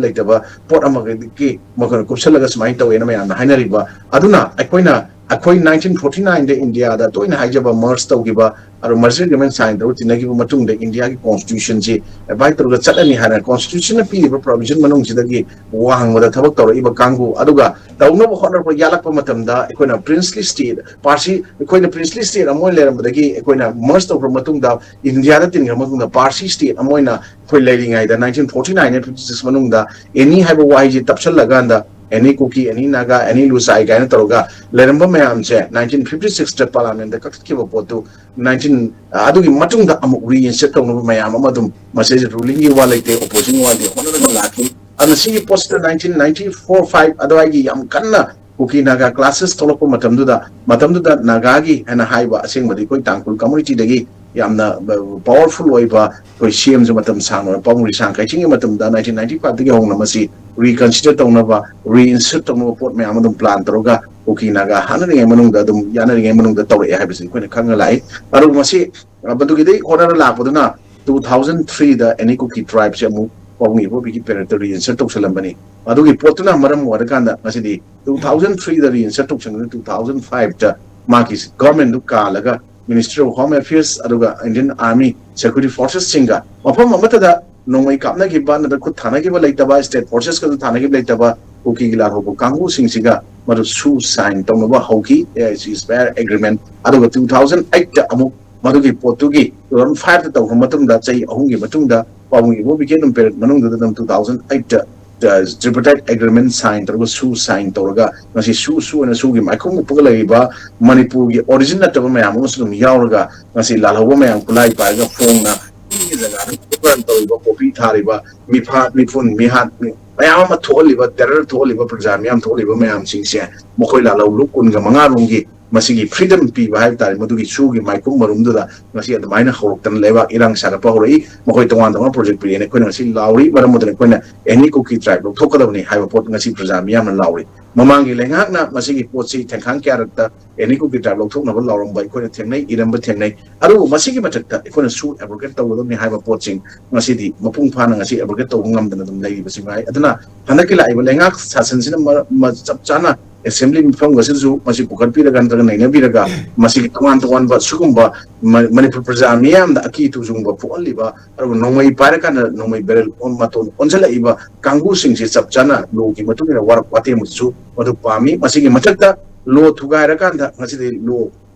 ꯂꯩꯇꯕ ꯄꯣꯠ ꯑꯃꯒꯤ ꯃꯈꯣꯏꯅ ꯀꯨꯞꯁꯜꯂꯒ ꯁꯨꯃꯥꯏꯅ ꯇꯧꯋꯦꯅ ꯃꯌꯥꯝꯅ ꯍꯥꯏꯅꯔꯤꯕ꯫ ꯑꯗꯨꯅ ꯑꯩꯈꯣꯏꯅ, ꯑꯩꯈꯣꯏ ꯅꯥꯏꯟꯇꯤꯟ ꯐꯣꯔꯇꯤ ꯅꯥꯏꯟꯗ ꯏꯟꯗꯤꯌꯥꯗ ꯇꯣꯏꯅ ꯍꯥꯏꯖꯕ ꯃꯔꯖ ꯇꯧꯈꯤꯕ, ꯑꯗꯨ ꯃꯔꯖꯔ ꯑꯦꯒ꯭ꯔꯤꯃꯦꯟ ꯁꯥꯏꯟ ꯇꯧꯔ ꯇꯤꯟꯅꯈꯤꯕ ꯃꯇꯨꯡꯗ ꯏꯟꯗꯤꯌꯥꯒꯤ ꯀꯣꯟꯁꯇꯤꯇ꯭ꯌꯨꯁꯟꯁꯤ ꯑꯦꯕꯥꯏꯠ ꯇꯧꯔꯒ ꯆꯠꯂꯅꯤ ꯍꯥꯏꯅ ꯀꯣꯟꯁꯇꯤꯇ꯭ꯌꯨꯁꯟꯅ ꯄꯤꯔꯤꯕ ꯄ꯭ꯔꯣꯚꯤꯖꯟ ꯃꯅꯨꯡꯁꯤꯗꯒꯤ ꯋꯥꯡꯃꯗ ꯊꯕꯛ ꯇꯧꯔꯛꯏꯕ ꯀꯥꯡꯕꯨ, ꯑꯗꯨꯒ ꯇꯧꯅꯕ ꯍꯣꯠꯅꯔꯛꯄ ꯌꯥꯠꯂꯛꯄ ꯃꯇꯝꯗ ꯑꯩꯈꯣꯏꯅ ꯄ꯭ꯔꯤꯟꯁꯂꯤ ꯁ꯭ꯇꯦꯠ, ꯄꯥꯔꯁꯤ, ꯑꯩꯈꯣꯏꯅ ꯄ꯭ꯔꯤꯟꯁꯂꯤ ꯁ꯭ꯇꯦꯠ ꯑꯃ ꯑꯣꯏꯅ ꯂꯩꯔꯝꯕꯗꯒꯤ ꯑꯩꯈꯣꯏꯅ ꯃꯔꯖ ꯇꯧꯈ꯭ꯔ ꯃꯇꯨꯡꯗ, ꯏꯟꯗꯤꯌꯥꯗ ꯇꯤꯟꯈ꯭ꯔ ꯃꯇꯨꯡꯗ, ꯄꯥꯔꯁꯤ ꯁ꯭ꯇꯦꯠ ꯑꯃ ꯑꯣꯏꯅ ꯑꯩꯈꯣꯏ ꯂꯩꯔꯤꯉꯩꯗ, nineteen forty nine fifty six ꯃꯅꯨꯡꯗ ꯑꯦꯅꯤ ꯍꯥꯏꯕ ꯋꯥꯍꯩꯁꯤ ꯇꯞꯁꯜꯂꯀꯥꯟꯗ ꯑꯦꯅꯤ ꯀꯨꯀꯤ, ꯑꯦꯅꯤ ꯅꯥꯒꯥ, ꯑꯦꯅꯤ ꯂꯨꯆꯥꯏ ꯀꯥꯏꯅ ꯇꯧꯔꯒ ꯂꯩꯔꯝꯕ ꯃꯌꯥꯝꯁꯦ ꯅꯥꯏꯟꯇꯤꯟ ꯐꯤꯐꯇꯤ ꯁꯤꯛꯁꯇ ꯄꯥꯔꯂꯥꯃꯦꯟꯗ ꯀꯛꯊꯠꯈꯤꯕ ꯄꯣꯠꯇꯨ ꯅꯥꯏꯟꯇꯤꯟ, ꯑꯗꯨꯒꯤ ꯃꯇꯨꯡꯗ ꯑꯃꯨꯛ ꯔꯤꯏꯟꯁꯦꯠ ꯇꯧꯅꯕ ꯃꯌꯥꯝ ꯑꯃ ꯑꯗꯨꯝ, ꯃꯁꯤꯁꯦ ꯔꯨꯂꯤꯡꯒꯤ ꯋꯥ ꯂꯩꯇꯦ, ꯑꯣꯄꯣꯖꯤꯁꯟꯒꯤ ꯋꯥ ꯂꯩꯇꯦ, ꯍꯣꯠꯅꯔꯒ ꯂꯥꯛꯈꯤ꯫ ꯑꯗꯨꯅ ꯁꯤꯒꯤ ꯄꯣꯠꯁꯤꯗ ꯅꯥꯏꯟꯇꯤꯟ ꯅꯥꯏꯟꯇꯤ ꯐꯣꯔ ꯐꯥꯏꯚ ꯑꯗꯨꯋꯥꯏꯒꯤ ꯌꯥꯝ ꯀꯟꯅ ꯀꯨꯀꯤ ꯅꯥꯒꯥ ꯀ꯭ꯂꯥꯁꯦꯁ ꯊꯣꯛꯂꯛꯄ ꯃꯇꯝꯗꯨꯗ, ꯃꯇꯝꯗꯨꯗ ꯅꯥꯒꯥꯒꯤ ꯍꯥꯏꯅ ꯍꯥꯏꯕ, ꯑꯁꯦꯡꯕꯗꯤ ꯑꯩꯈꯣꯏ ꯇꯥꯡꯈꯨꯜ ꯀꯝꯃꯨꯅꯤꯇꯤꯗꯒꯤ ꯌꯥꯝꯅ ꯄꯥꯋꯔꯐꯨꯜ ꯑꯣꯏꯕ ꯑꯩꯈꯣꯏ ꯁꯤ ꯑꯦꯝꯁꯨ ꯃꯇꯝ ꯁꯥꯡꯅ ꯑꯣꯏꯔꯛꯄ ꯄꯥꯕꯨꯡ ꯔꯤꯁꯥꯡ ꯀꯩꯆꯤꯡꯒꯤ ꯃꯇꯝꯗ ꯅꯥꯏꯟꯇꯤꯟ ꯅꯥꯏꯟꯇꯤ ꯐꯥꯏꯚꯇꯒꯤ ꯍꯧꯅ ꯃꯁꯤ ꯔꯤꯀꯟꯁꯤꯗꯔ ꯇꯧꯅꯕ, ꯔꯤꯏꯟꯁꯔꯠ ꯇꯧꯅꯕ ꯄꯣꯠ ꯃꯌꯥꯝ ꯑꯗꯨꯝ ꯄ꯭ꯂꯥꯟ ꯇꯧꯔꯒ ꯀꯨꯀꯤ ꯅꯥꯒꯥ ꯍꯥꯠꯅꯔꯤꯉꯩ ꯃꯅꯨꯡꯗ ꯑꯗꯨꯝ ꯌꯥꯅꯔꯤꯉꯩ ꯃꯅꯨꯡꯗ ꯇꯧꯔꯛꯑꯦ ꯍꯥꯏꯕꯁꯤ ꯑꯩꯈꯣꯏꯅ ꯈꯪꯉ ꯂꯥꯛꯏ꯫ ꯑꯗꯨꯒ ꯃꯁꯤ, ꯑ, ꯃꯗꯨꯒꯤꯗꯩ ꯍꯣꯠꯅꯔ ꯂꯥꯛꯄꯗꯨꯅ ꯇꯨ ꯊꯥꯎꯖꯟ ꯊ꯭ꯔꯤꯗ ꯑꯦꯅꯤ ꯀꯨꯀꯤ ꯇ꯭ꯔꯥꯏꯕꯁꯦ ꯑꯃꯨꯛ ꯄꯥꯕꯨꯡ ꯏꯕꯣꯕꯤꯒꯤ ꯄꯦꯔꯦꯠꯇ ꯔꯤꯏꯟꯁꯔꯠ ꯇꯧꯁꯜꯂꯝꯕꯅꯤ꯫ ꯑꯗꯨꯒꯤ ꯄꯣꯠꯇꯨꯅ ꯃꯔꯝ ꯑꯣꯏꯔꯀꯥꯟꯗ ꯉꯁꯤꯗꯤ ꯇꯨ ꯊꯥꯎꯖꯟ ꯊ꯭ꯔꯤꯗ ꯔꯤꯏꯟꯁꯔꯠ ꯇꯧꯁꯟꯕꯗꯨꯅ ꯇꯨ ꯊꯥꯎꯖꯟ ꯐꯥꯏꯚꯇ ꯃꯥꯒꯤ ꯒꯚꯔꯟꯃꯦꯟꯗꯨ ꯀꯥꯜꯂꯒ Ministry of Home Affairs ꯑꯗꯨꯒ Indian Army Security Forcesꯁꯤꯡꯒ ꯃꯐꯝ ꯑꯃꯠꯇꯗ ꯅꯣꯡꯃꯩ ꯀꯥꯞꯅꯈꯤꯕ ꯅꯠꯇ꯭ꯔꯒ ꯈꯨꯠ ꯊꯥꯅꯈꯤꯕ ꯂꯩꯇꯕ, state forcesꯀꯁꯨ ꯊꯥꯅꯈꯤꯕ ꯂꯩꯇꯕ, ꯀꯨꯀꯤꯒꯤ ꯂꯥꯜꯍꯧꯕ ꯀꯥꯡꯕꯨꯁꯤꯡꯁꯤꯒ ꯃꯗꯨ ꯁꯨ ꯁꯥꯏꯟ ꯇꯧꯅꯕ ꯍꯧꯈꯤ, ꯑꯦ ꯑꯥꯏ ꯁꯤ ꯁꯤꯁꯐꯥꯌꯔ ꯑꯦꯒ꯭ꯔꯤꯃꯦꯟ꯫ ꯑꯗꯨꯒ ꯇꯨ ꯊꯥꯎꯖꯟ ꯑꯩꯠꯇ ꯑꯃꯨꯛ ꯃꯗꯨꯒꯤ ꯄꯣꯠꯇꯨꯒꯤ ꯇꯨ ꯊꯥꯎꯖꯟ ꯐꯥꯏꯚꯇ ꯇꯧꯈ꯭ꯔ ꯃꯇꯨꯡꯗ, ꯆꯍꯤ ꯑꯍꯨꯝꯒꯤ ꯃꯇꯨꯡꯗ, ꯄꯥꯕꯨꯡ ꯏꯕꯣꯕꯤꯒꯤ ꯑꯗꯨꯝ ꯄꯦꯔꯦꯠ ꯃꯅꯨꯡꯗꯨꯗ ꯑꯗꯨꯝ ꯇꯨ ꯊꯥꯎꯖꯟ ꯑꯩꯠꯇ ꯇ꯭ꯔꯤꯄꯔꯇꯥꯏꯠ ꯑꯦꯒ꯭ꯔꯤꯃꯦꯟ ꯁꯥꯏꯟ ꯇꯧꯔꯒ ꯁꯨ ꯁꯥꯏꯟ ꯇꯧꯔꯒ ꯉꯁꯤ ꯁꯨ ꯁꯨ ꯑꯣꯏꯅ ꯁꯨꯒꯤ ꯃꯥꯏꯈꯣꯡ ꯎꯞꯄꯒ ꯂꯩꯔꯤꯕ ꯃꯅꯤꯄꯨꯔꯒꯤ ꯑꯣꯔꯤꯖꯤꯟ ꯅꯠꯇꯕ ꯃꯌꯥꯝ ꯑꯃꯁꯨ ꯑꯗꯨꯝ ꯌꯥꯎꯔꯒ ꯉꯁꯤ ꯂꯥꯜꯍꯧꯕ ꯃꯌꯥꯝ ꯈꯨꯠꯂꯥꯏ ꯄꯥꯏꯔꯒ ꯐꯣꯡꯅ ꯃꯤꯒꯤ ꯖꯒꯥꯗ ꯄ꯭ꯔꯣꯒ꯭ꯔꯥꯝ ꯇꯧꯔꯤꯕ, ꯄꯣꯄꯤ ꯊꯥꯔꯤꯕ, ꯃꯤꯐꯥ ꯃꯤꯐꯨꯟ ꯃꯤꯍꯥꯠ ꯃꯤ ꯃꯌꯥꯝ ꯑꯃ ꯊꯣꯛꯍꯜꯂꯤꯕ, ꯇꯦꯔꯔ ꯊꯣꯛꯍꯜꯂꯤꯕ, ꯄ꯭ꯔꯖꯥ ꯃꯤꯌꯥꯝ ꯊꯣꯛꯍꯜꯂꯤꯕ ꯃꯌꯥꯝꯁꯤꯡꯁꯦ ꯃꯈꯣꯏ ꯂꯥꯜꯍꯧ ꯂꯨꯞ ꯀꯨꯟꯒ ꯃꯉꯥ ꯔꯣꯝꯒꯤ ꯃꯁꯤꯒꯤ ꯐ꯭ꯔꯤꯗꯝ ꯄꯤꯕ ꯍꯥꯏꯕ ꯇꯥꯔꯦ, ꯃꯗꯨꯒꯤ ꯁꯨꯒꯤ ꯃꯥꯏꯈꯣꯡ ꯃꯔꯨꯝꯗꯨꯗ ꯉꯁꯤ ꯑꯗꯨꯃꯥꯏꯅ ꯍꯧꯔꯛꯇꯅ ꯂꯩꯕꯥꯛ ꯏꯔꯥꯡ ꯁꯥꯒꯠꯄ ꯍꯧꯔꯛꯏ꯫ ꯃꯈꯣꯏ ꯇꯣꯉꯥꯟ ꯇꯣꯉꯥꯟꯕ ꯄ꯭ꯔꯣꯖꯦꯛ ꯄꯤꯔꯛꯑꯦꯅ ꯑꯩꯈꯣꯏꯅ ꯉꯁꯤ ꯂꯥꯎꯔꯤ꯫ ꯃꯔꯝ ꯑꯗꯨꯅ ꯑꯩꯈꯣꯏꯅ ꯑꯦꯅꯤ ꯀꯨꯀꯤ ꯇ꯭ꯔꯥꯏꯕ ꯂꯧꯊꯣꯛꯀꯗꯕꯅꯤ ꯍꯥꯏꯕ ꯄꯣꯠ ꯉꯁꯤ ꯄ꯭ꯔꯖꯥ ꯃꯤꯌꯥꯝꯅ ꯂꯥꯎꯔꯤ꯫ ꯃꯃꯥꯡꯒꯤ ꯂꯩꯉꯥꯛꯅ ꯃꯁꯤꯒꯤ ꯄꯣꯠꯁꯤ ꯊꯦꯡꯈꯥꯡ ꯀꯌꯥꯔꯛꯇ ꯑꯦꯅꯤ ꯀꯨꯀꯤ ꯇ꯭ꯔꯥꯏꯕ ꯂꯧꯊꯣꯛꯅꯕ ꯂꯥꯎꯔꯝꯕ ꯑꯩꯈꯣꯏꯅ ꯊꯦꯡꯅꯩ, ꯏꯔꯝꯕ ꯊꯦꯡꯅꯩ꯫ ꯑꯗꯨꯕꯨ ꯃꯁꯤꯒꯤ ꯃꯊꯛꯇ ꯑꯩꯈꯣꯏꯅ ꯁꯨ ꯑꯦꯕ꯭ꯔꯣꯒꯦꯠ ꯇꯧꯒꯗꯕꯅꯤ ꯍꯥꯏꯕ ꯄꯣꯠꯁꯤꯡ ꯉꯁꯤꯗꯤ ꯃꯄꯨꯡ ꯐꯥꯅ ꯉꯁꯤ ꯑꯦꯕ꯭ꯔꯣꯒꯦꯠ ꯇꯧꯕ ꯉꯝꯗꯅ ꯑꯗꯨꯝ ꯂꯩꯔꯤꯕꯁꯤ ꯉꯥꯏ꯫ ꯑꯗꯨꯅ ꯍꯟꯗꯛꯀꯤ ꯂꯥꯛꯏꯕ ꯂꯩꯉꯥꯛ ꯁꯥꯁꯟꯁꯤꯅ ꯃꯔ-, ꯃ-, ꯆꯞ ꯆꯥꯅ ꯑꯦꯁꯦꯝꯕ꯭ꯂꯤ ꯃꯤꯐꯝ ꯑꯁꯤꯗꯁꯨ ꯃꯁꯤ ꯄꯨꯈꯠꯄꯤꯔꯒ ꯅꯠꯇ꯭ꯔꯒ ꯅꯩꯅꯕꯤꯔꯒ ꯃꯁꯤꯒꯤ ꯇꯣꯉꯥꯟ ꯇꯣꯉꯥꯟꯕ ꯁꯤꯒꯨꯝꯕ ꯃ-, ꯃꯅꯤꯄꯨꯔ ꯄ꯭ꯔꯖꯥ ꯃꯤꯌꯥꯝꯗ ꯑꯀꯤ ꯇꯨꯖꯨꯡꯕ ꯄꯣꯛꯍꯜꯂꯤꯕ, ꯑꯗꯨꯒ ꯅꯣꯡꯃꯩ ꯄꯥꯏꯔꯀꯥꯟꯗ ꯅꯣꯡꯃꯩ ꯕꯦꯔꯦꯜ ꯑꯣꯟ-, ꯃꯇꯣꯟ ꯑꯣꯟꯁꯤꯜꯂꯛꯏꯕ ꯀꯥꯡꯕꯨꯁꯤꯡꯁꯤ ꯆꯞ ꯆꯥꯅ ꯂꯣꯒꯤ ꯃꯇꯨꯡ ꯏꯟꯅ ꯋꯥꯔꯛ ꯋꯥꯇꯦꯝꯕꯗꯨꯁꯨ ꯃꯗꯨ ꯄꯥꯝꯃꯤ꯫ ꯃꯁꯤꯒꯤ ꯃꯊꯛꯇ ꯂꯣ ꯊꯨꯒꯥꯏꯔꯀꯥꯟꯗ ꯉꯁꯤꯗꯤ ꯂꯣ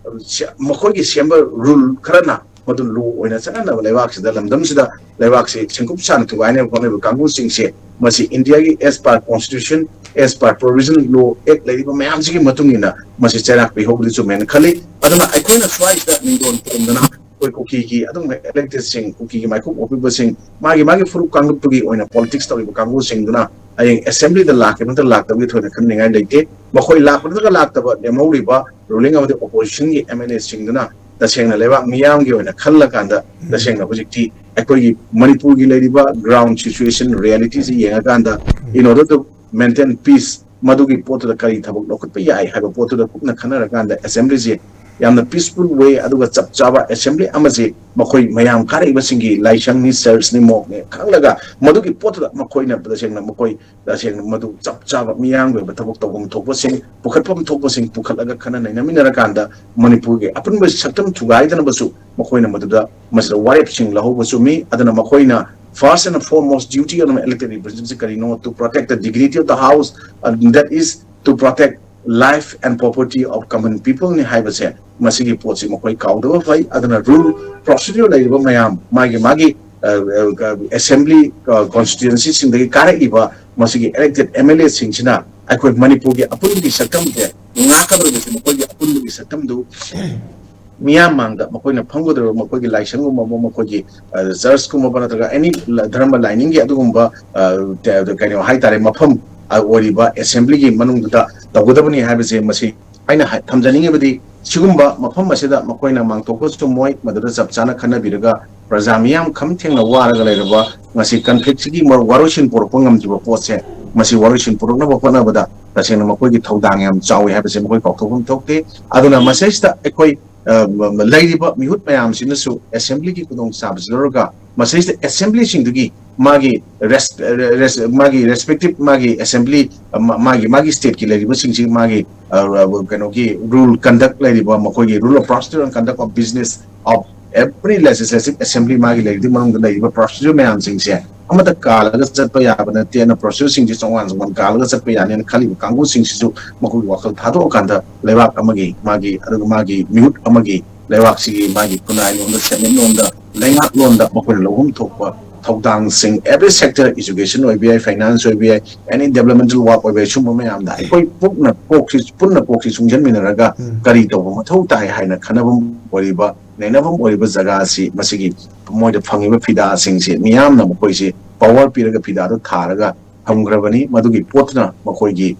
ꯁꯦ-, ꯃꯈꯣꯏꯒꯤ ꯁꯦꯝꯕ ꯔꯨꯜ ꯈꯔꯅ ꯃꯗꯨ ꯂꯣ ꯑꯣꯏꯅ ꯆꯠꯅꯅꯕ ꯂꯩꯕꯥꯛꯁꯤꯗ, ꯂꯝꯗꯝꯁꯤꯗ ꯂꯩꯕꯥꯛꯁꯤ ꯁꯦꯡꯀꯨꯞ ꯁꯥꯅ ꯊꯨꯒꯥꯏꯅꯕ ꯍꯣꯠꯅꯔꯤꯕ ꯀꯥꯡꯕꯨꯁꯤꯡꯁꯦ ꯃꯁꯤ ꯏꯟꯗꯤꯌꯥꯒꯤ as per constitution, as per provision, law, act ꯂꯩꯔꯤꯕ ꯃꯌꯥꯝꯁꯤꯒꯤ ꯃꯇꯨꯡ ꯏꯟꯅ ꯃꯁꯤ ꯆꯩꯔꯥꯛ ꯄꯤꯍꯧꯕꯗꯤ ꯆꯨꯝꯃꯦꯅ ꯈꯜꯂꯤ꯫ ꯑꯗꯨꯅ ꯑꯩꯈꯣꯏꯅ ꯁ꯭ꯋꯥꯏꯁꯤꯗ ꯅꯤꯡꯗꯣꯟ ꯇꯣꯟꯗꯅ ꯑꯩꯈꯣꯏ ꯀꯨꯀꯤꯒꯤ ꯑꯗꯨꯝ ꯏꯂꯦꯛꯇꯦꯠꯁꯤꯡ, ꯀꯨꯀꯤꯒꯤ ꯃꯥꯏꯈꯣꯡ ꯎꯞꯄꯤꯕꯁꯤꯡ, ꯃꯥꯒꯤ ꯃꯥꯒꯤ ꯐꯨꯔꯨꯞ ꯀꯥꯡꯂꯨꯞꯇꯨꯒꯤ ꯑꯣꯏꯅ ꯄꯣꯂꯤꯇꯤꯛꯁ ꯇꯧꯔꯤꯕ ꯀꯥꯡꯕꯨꯁꯤꯡꯗꯨꯅ ꯍꯌꯦꯡ ꯑꯦꯁꯦꯝꯕ꯭ꯂꯤꯗ ꯂꯥꯛꯀꯦ ꯅꯠꯇ꯭ꯔ ꯂꯥꯛꯇꯕꯒꯤ ꯊꯣꯏꯅ ꯈꯟꯅꯤꯡꯉꯥꯏ ꯂꯩꯇꯦ꯫ ꯃꯈꯣꯏ ꯂꯥꯛꯄ ꯅꯠꯇ꯭ꯔꯒ ꯂꯥꯛꯇꯕ, ꯂꯦꯝꯍꯧꯔꯤꯕ ꯔꯨꯂꯤꯡ ꯑꯃꯗꯤ ꯑꯣꯄꯣꯖꯤꯁꯟꯒꯤ ꯑꯦꯝ ꯑꯦꯜ ꯑꯦꯁꯤꯡꯗꯨꯅ ꯇꯁꯦꯡꯅ ꯂꯩꯕꯥꯛ ꯃꯤꯌꯥꯝꯒꯤ ꯑꯣꯏꯅ ꯈꯜꯂꯀꯥꯟꯗ, ꯇꯁꯦꯡꯅ ꯍꯧꯖꯤꯛꯇꯤ ꯑꯩꯈꯣꯏꯒꯤ ꯃꯅꯤꯄꯨꯔꯒꯤ ꯂꯩꯔꯤꯕ ꯒ꯭ꯔꯥꯎꯟ ꯁꯤꯆꯨꯋꯦꯁꯟ, ꯔꯤꯌꯦꯂꯤꯇꯤꯁꯤ ꯌꯦꯡꯉꯀꯥꯟꯗ, in order to maintain peace, ꯃꯗꯨꯒꯤ ꯄꯣꯠꯇꯨꯗ ꯀꯔꯤ ꯊꯕꯛ ꯂꯧꯈꯠꯄ ꯌꯥꯏ ꯍꯥꯏꯕ ꯄꯣꯠꯇꯨꯗ ꯀꯨꯞꯅ ꯈꯟꯅꯔꯀꯥꯟꯗ ꯑꯦꯁꯦꯝꯕ꯭ꯂꯤꯁꯦ ꯌꯥꯝꯅ peaceful way ꯑꯗꯨꯒ ꯆꯞ ꯆꯥꯕ assembly ꯑꯃꯁꯤ ꯃꯈꯣꯏ ꯃꯌꯥꯝ ꯀꯥꯔꯛꯏꯕꯁꯤꯡꯒꯤ ꯂꯥꯏꯁꯪꯅꯤ, churchꯅꯤ, mosqueꯅꯤ ꯈꯪꯂꯒ ꯃꯗꯨꯒꯤ ꯄꯣꯠꯇꯨꯗ ꯃꯈꯣꯏꯅ ꯇꯁꯦꯡꯅ ꯃꯈꯣꯏ ꯇꯁꯦꯡꯅ ꯃꯗꯨ ꯆꯞ ꯆꯥꯕ ꯃꯤꯌꯥꯝꯒꯤ ꯑꯣꯏꯕ ꯊꯕꯛ ꯇꯧꯐꯝ ꯊꯣꯛꯄꯁꯤꯡ, ꯄꯨꯈꯠꯐꯝ ꯊꯣꯛꯄꯁꯤꯡ ꯄꯨꯈꯠꯂꯒ ꯈꯟꯅ ꯅꯩꯅꯃꯤꯟꯅꯔꯀꯥꯟꯗ ꯃꯅꯤꯄꯨꯔꯒꯤ ꯑꯄꯨꯟꯕ ꯁꯛꯇꯝ ꯊꯨꯒꯥꯏꯗꯅꯕꯁꯨ ꯃꯈꯣꯏꯅ ꯃꯗꯨꯗ ꯃꯁꯤꯗ ꯋꯥꯔꯦꯞꯁꯤꯡ ꯂꯧꯍꯧꯕ ꯆꯨꯝꯃꯤ꯫ ꯑꯗꯨꯅ ꯃꯈꯣꯏꯅ first and foremost duty of elected representative ꯀꯔꯤꯅꯣ? To protect the dignity of the house, and that is to protect life and property of common peopleꯅꯤ ꯍꯥꯏꯕꯁꯦ, ꯃꯁꯤꯒꯤ ꯄꯣꯠꯁꯤ ꯃꯈꯣꯏ ꯀꯥꯎꯗꯕ ꯐꯩ꯫ ꯑꯗꯨꯅ rule procedure ꯂꯩꯔꯤꯕ ꯃꯌꯥꯝ, ꯃꯥꯒꯤ ꯃꯥꯒꯤ ꯑ, ꯑ, assembly, ꯑ, constituencyꯁꯤꯡꯗꯒꯤ ꯀꯥꯔꯛꯏꯕ ꯃꯁꯤꯒꯤ elected MLAꯁꯤꯡꯁꯤꯅ ꯑꯩꯈꯣꯏ ꯃꯅꯤꯄꯨꯔꯒꯤ ꯑꯄꯨꯟꯕꯒꯤ ꯁꯛꯇꯝꯁꯦ ꯉꯥꯛꯀꯗꯧꯔꯤꯕꯁꯦ, ꯃꯈꯣꯏꯒꯤ ꯑꯄꯨꯟꯕꯒꯤ ꯁꯛꯇꯝꯗꯨ ꯃꯤꯌꯥꯝ ꯃꯥꯡꯗ ꯃꯈꯣꯏꯅ ꯐꯝꯒꯗꯧꯔꯤꯕ ꯃꯈꯣꯏꯒꯤ ꯂꯥꯏꯁꯪꯒꯨꯝꯕ, ꯃꯈꯣꯏꯒꯤ, ꯑ, churchꯀꯨꯝꯕ ꯅꯠꯇ꯭ꯔꯒ any ꯙꯔꯃ ꯂꯥꯏꯅꯤꯡꯒꯤ ꯑꯗꯨꯒꯨꯝꯕ, ꯑ, ꯀꯩꯅꯣ ꯍꯥꯏꯇꯥꯔꯦ, ꯃꯐꯝ, ꯑ, ꯑꯣꯏꯔꯤꯕ assemblyꯒꯤ ꯃꯅꯨꯡꯗꯨꯗ ꯇꯧꯒꯗꯕꯅꯤ ꯍꯥꯏꯕꯁꯦ ꯃꯁꯤ ꯑꯩꯅ ꯍꯥꯏ-, ꯊꯝꯖꯅꯤꯡꯉꯤꯕꯗꯤ ꯁꯤꯒꯨꯝꯕ ꯃꯐꯝ ꯑꯁꯤꯗ ꯃꯈꯣꯏꯅ ꯃꯥꯡꯊꯣꯛꯄ ꯆꯨꯝꯃꯣꯏ꯫ ꯃꯗꯨꯗ ꯆꯞ ꯆꯥꯅ ꯈꯟꯅꯕꯤꯔꯒ ꯄ꯭ꯔꯖꯥ ꯃꯤꯌꯥꯝ ꯈꯝ ꯊꯦꯡꯅ ꯋꯥꯔꯒ ꯂꯩꯔꯕ ꯉꯁꯤ conflictꯁꯤꯒꯤ ꯃꯔ-, ꯋꯥꯔꯣꯏꯁꯤꯟ ꯄꯨꯔꯛꯄ ꯉꯝꯗ꯭ꯔꯤꯕ ꯄꯣꯠꯁꯦ, ꯃꯁꯤ ꯋꯥꯔꯣꯏꯁꯤꯟ ꯄꯨꯔꯛꯅꯕ ꯍꯣꯠꯅꯕꯗ ꯇꯁꯦꯡꯅ ꯃꯈꯣꯏꯒꯤ ꯊꯧꯗꯥꯡ ꯌꯥꯝ ꯆꯥꯎꯏ ꯍꯥꯏꯕꯁꯦ ꯃꯈꯣꯏ ꯀꯥꯎꯊꯣꯛꯐꯝ ꯊꯣꯛꯇꯦ꯫ ꯑꯗꯨꯅ ꯃꯁꯤꯁꯤꯗ ꯑꯩꯈꯣꯏ, ꯑ, ꯂꯩꯔꯤꯕ ꯃꯤꯍꯨꯠ ꯃꯌꯥꯝꯁꯤꯅꯁꯨ assemblyꯒꯤ ꯈꯨꯗꯣꯡꯆꯥꯕꯁꯤ ꯂꯧꯔꯒ ꯃꯁꯤꯁꯤꯗ assemblyꯁꯤꯡꯗꯨꯒꯤ ꯃꯥꯒꯤ res-, res-, ꯃꯥꯒꯤ respective ꯃꯥꯒꯤ assembly, ꯃꯥ-, ꯃꯥꯒꯤ, ꯃꯥꯒꯤ stateꯀꯤ ꯂꯩꯔꯤꯕꯁꯤꯡꯁꯤ ꯃꯥꯒꯤ, ꯑ, ꯑ, ꯀꯩꯅꯣꯒꯤ rule conduct ꯂꯩꯔꯤꯕ ꯃꯈꯣꯏꯒꯤ rule of procedure and conduct of business of every legislative assembly ꯃꯥꯒꯤ ꯂꯩꯔꯤꯕ ꯃꯅꯨꯡꯗ ꯂꯩꯔꯤꯕ procedure ꯃꯌꯥꯝꯁꯤꯡꯁꯦ ꯑꯃꯠꯇ ꯀꯥꯜꯂꯒ ꯆꯠꯄ ꯌꯥꯕ ꯅꯠꯇꯦ꯫ ꯑꯗꯨꯅ procedureꯁꯤꯡꯁꯦ ꯆꯣꯡꯉꯥꯟ ꯆꯣꯡꯉꯥꯟ ꯀꯥꯜꯂꯒ ꯆꯠꯄ ꯌꯥꯅꯤꯅ ꯈꯜꯂꯤꯕ ꯀꯥꯡꯕꯨꯁꯤꯡꯁꯤꯁꯨ ꯃꯈꯣꯏꯒꯤ ꯋꯥꯈꯜ ꯊꯥꯗꯣꯛꯑꯀꯥꯟꯗ ꯂꯩꯕꯥꯛ ꯑꯃꯒꯤ ꯃꯥꯒꯤ, ꯑꯗꯨꯒ ꯃꯥꯒꯤ ꯃꯤꯍꯨꯠ ꯑꯃꯒꯤ ꯂꯩꯕꯥꯛꯁꯤꯒꯤ ꯃꯥꯒꯤ ꯈꯨꯟꯅꯥꯏꯂꯣꯟꯗ, ꯁꯦꯟꯃꯤꯠꯂꯣꯟꯗ, ꯂꯩꯉꯥꯛꯂꯣꯟꯗ ꯃꯈꯣꯏꯅ ꯂꯧꯐꯝ ꯊꯣꯛꯄ ꯊꯧꯗꯥꯡꯁꯤꯡ, every sector, education ꯑꯣꯏꯕ ꯌꯥꯏ, finance ꯑꯣꯏꯕ ꯌꯥꯏ, any developmental work ꯑꯣꯏꯕ ꯌꯥꯏ, ꯁꯨꯝꯕ ꯃꯌꯥꯝꯗ ꯑꯩꯈꯣꯏ ꯄꯨꯟꯅ ꯀꯣꯛꯁꯤ, ꯄꯨꯟꯅ ꯀꯣꯛꯁꯤ ꯆꯨꯡꯁꯤꯟꯃꯤꯟꯅꯔꯒ ꯎꯝ꯫ ꯀꯔꯤ ꯇꯧꯕ ꯃꯊꯧ ꯇꯥꯏ ꯍꯥꯏꯅ ꯈꯟꯅꯐꯝ ꯑꯣꯏꯔꯤꯕ, ꯅꯩꯅꯐꯝ ꯑꯣꯏꯔꯤꯕ ꯖꯒꯥ ꯑꯁꯤ, ꯃꯁꯤꯒꯤ ꯃꯣꯏꯗ ꯐꯪꯉꯤꯕ ꯐꯤꯗꯥꯁꯤꯡꯁꯤ ꯃꯤꯌꯥꯝꯅ ꯃꯈꯣꯏꯁꯤ power ꯄꯤꯔꯒ ꯐꯤꯗꯥꯗꯨ ꯊꯥꯔꯒ ꯊꯝꯈ꯭ꯔꯕꯅꯤ꯫ ꯃꯗꯨꯒꯤ ꯄꯣꯠꯇꯨꯅ ꯃꯈꯣꯏꯒꯤ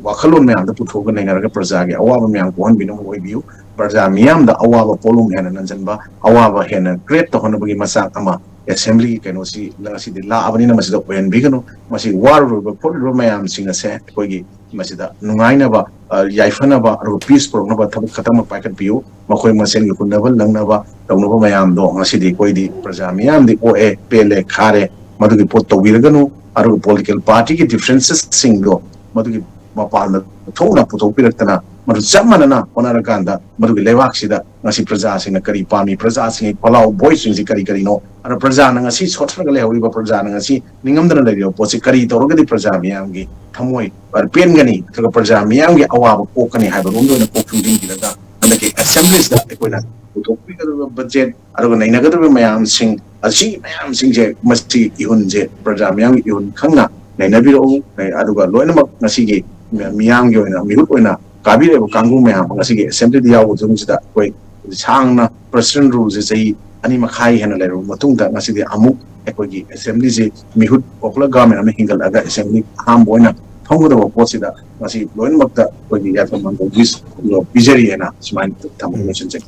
ꯋꯥꯈꯜꯂꯣꯟ ꯃꯌꯥꯝꯗ ꯄꯨꯊꯣꯛꯑꯒ ꯅꯩꯅꯔꯒ ꯄ꯭ꯔꯖꯥꯒꯤ ꯑꯋꯥꯕ ꯃꯌꯥꯝ ꯀꯣꯛꯍꯟꯕꯤꯅꯕ ꯑꯣꯏꯕꯤꯌꯨ꯫ ꯄ꯭ꯔꯖꯥ ꯃꯤꯌꯥꯝꯗ ꯑꯋꯥꯕ ꯄꯣꯠꯂꯨꯝ ꯍꯦꯟꯅ ꯅꯟꯁꯤꯟꯕ, ꯑꯋꯥꯕ ꯍꯦꯟꯅ create ꯇꯧꯍꯟꯅꯕꯒꯤ ꯃꯆꯥꯛ ꯑꯃ ꯑꯦꯁꯦꯝꯕ꯭ꯂꯤꯒꯤ ꯀꯩꯅꯣꯁꯤ ꯉꯁꯤꯗꯤ ꯂꯥꯛꯑꯕꯅꯤꯅ ꯃꯁꯤꯗ ꯑꯣꯏꯍꯟꯕꯤꯒꯅꯨ꯫ ꯃꯁꯤ ꯋꯥꯔꯨꯔꯕ ꯈꯣꯠꯂꯨꯔꯕ ꯃꯌꯥꯝꯁꯤꯡ ꯑꯁꯦ ꯑꯩꯈꯣꯏꯒꯤ ꯃꯁꯤꯗ ꯅꯨꯡꯉꯥꯏꯅꯕ, ꯑ, ꯌꯥꯏꯐꯅꯕ, ꯑꯗꯨꯒ peace ꯄꯨꯔꯛꯅꯕ ꯊꯕꯛ ꯈꯛꯇꯃꯛ ꯄꯥꯏꯈꯠꯄꯤꯌꯨ꯫ ꯃꯈꯣꯏ ꯃꯁꯦꯟꯒꯤ ꯍꯨꯟꯅꯕ ꯂꯪꯅꯕ ꯇꯧꯅꯕ ꯃꯌꯥꯝꯗꯣ ꯉꯁꯤꯗꯤ ꯑꯩꯈꯣꯏꯗꯤ ꯄ꯭ꯔꯖꯥ ꯃꯤꯌꯥꯝꯗꯤ ꯑꯣꯛꯑꯦ, ꯄꯦꯜꯂꯦ, ꯈꯥꯔꯦ꯫ ꯃꯗꯨꯒꯤ ꯄꯣꯠ ꯇꯧꯕꯤꯔꯒꯅꯨ꯫ ꯑꯗꯨꯒ political partyꯒꯤ differences ꯁꯤꯡꯗꯣ ꯃꯗꯨꯒꯤ ꯃꯄꯥꯟꯗ ꯊꯣꯛꯅ ꯄꯨꯊꯣꯛꯄꯤꯔꯛꯇꯅ, ꯃꯗꯨ ꯆꯞ ꯃꯥꯟꯅꯅ ꯍꯣꯠꯅꯔꯀꯥꯟꯗ ꯃꯗꯨꯒꯤ ꯂꯩꯕꯥꯛꯁꯤꯗ ꯉꯁꯤ ꯄ꯭ꯔꯖꯥꯁꯤꯡꯅ ꯀꯔꯤ ꯄꯥꯝꯃꯤ, ꯄ꯭ꯔꯖꯥꯁꯤꯡꯒꯤ ꯄꯂꯥꯎ voiceꯁꯤꯡꯁꯤ ꯀꯔꯤ ꯀꯔꯤꯅꯣ, ꯑꯗ ꯄ꯭ꯔꯖꯥꯅ ꯉꯁꯤ ꯁꯣꯠꯊꯔꯒ ꯂꯩꯍꯧꯔꯤꯕ, ꯄ꯭ꯔꯖꯥꯅ ꯉꯁꯤ ꯅꯤꯡꯉꯝꯗꯅ ꯂꯩꯔꯤꯕ ꯄꯣꯠꯁꯤ ꯀꯔꯤ ꯇꯧꯔꯒꯗꯤ ꯄ꯭ꯔꯖꯥ ꯃꯤꯌꯥꯝꯒꯤ ꯊꯃꯣꯏ ꯄꯦꯟꯒꯅꯤ, ꯅꯠꯇ꯭ꯔꯒ ꯄ꯭ꯔꯖꯥ ꯃꯤꯌꯥꯝꯒꯤ ꯑꯋꯥꯕ ꯀꯣꯛꯀꯅꯤ ꯍꯥꯏꯕ ꯂꯣꯝꯗ ꯑꯣꯏꯅ ꯀꯣꯛ ꯊꯣꯡꯖꯤꯟꯕꯤꯔꯒ ꯍꯟꯗꯛꯀꯤ ꯑꯦꯁꯦꯝꯕ꯭ꯂꯤꯁꯤꯗ ꯑꯩꯈꯣꯏꯅ ꯄꯨꯊꯣꯛꯄꯤꯒꯗꯧꯔꯤꯕ ꯕꯖꯦꯠ, ꯑꯗꯨꯒ ꯅꯩꯅꯒꯗꯧꯔꯤꯕ ꯃꯌꯥꯝꯁꯤꯡ ꯑꯁꯤ ꯃꯌꯥꯝꯁꯤꯡꯁꯦ, ꯃꯁꯤꯒꯤ ꯏꯍꯨꯟꯁꯦ ꯄ꯭ꯔꯖꯥ ꯃꯤꯌꯥꯝꯒꯤ ꯏꯍꯨꯟ ꯈꯪꯅ ꯅꯩꯅꯕꯤꯔꯛꯎ꯫ ꯑꯗꯨꯒ ꯂꯣꯏꯅꯃꯛ ꯉꯁꯤꯒꯤ ꯃꯤꯌꯥꯝꯒꯤ ꯑꯣꯏꯅ, ꯃꯤꯍꯨꯠ ꯑꯣꯏꯅ ꯀꯥꯕꯤꯔꯛꯏꯕ ꯀꯥꯡꯕꯨ ꯃꯌꯥꯝ ꯉꯁꯤꯒꯤ ꯑꯦꯁꯦꯝꯕ꯭ꯂꯤꯗ ꯌꯥꯎꯕꯁꯤꯡꯁꯤꯗ ꯑꯩꯈꯣꯏ ꯁꯥꯡꯅ president ruleꯁꯦ ꯆꯍꯤ ꯑꯅꯤ ꯃꯈꯥꯏ ꯍꯦꯟꯅ ꯂꯩꯔꯕ ꯃꯇꯨꯡꯗ ꯉꯁꯤꯗꯤ ꯑꯃꯨꯛ ꯑꯩꯈꯣꯏꯒꯤ ꯑꯦꯁꯦꯝꯕ꯭ꯂꯤꯁꯤ ꯃꯤꯍꯨꯠ popular government ꯑꯃ ꯍꯤꯡꯒꯠꯂꯒ ꯑꯦꯁꯦꯝꯕ꯭ꯂꯤ ꯑꯍꯥꯟꯕ ꯑꯣꯏꯅ ꯐꯝꯒꯗꯕ ꯄꯣꯠꯁꯤꯗ ꯉꯁꯤ ꯂꯣꯏꯅꯃꯛꯇ ꯑꯩꯈꯣꯏꯒꯤ ꯌꯥꯏꯐ ꯄꯥꯎꯖꯦꯜ ꯄꯤꯖꯔꯤꯑꯅ ꯁꯨꯃꯥꯏꯅ ꯊꯝꯃꯒ ꯂꯣꯏꯁꯤꯟꯖꯒꯦ꯫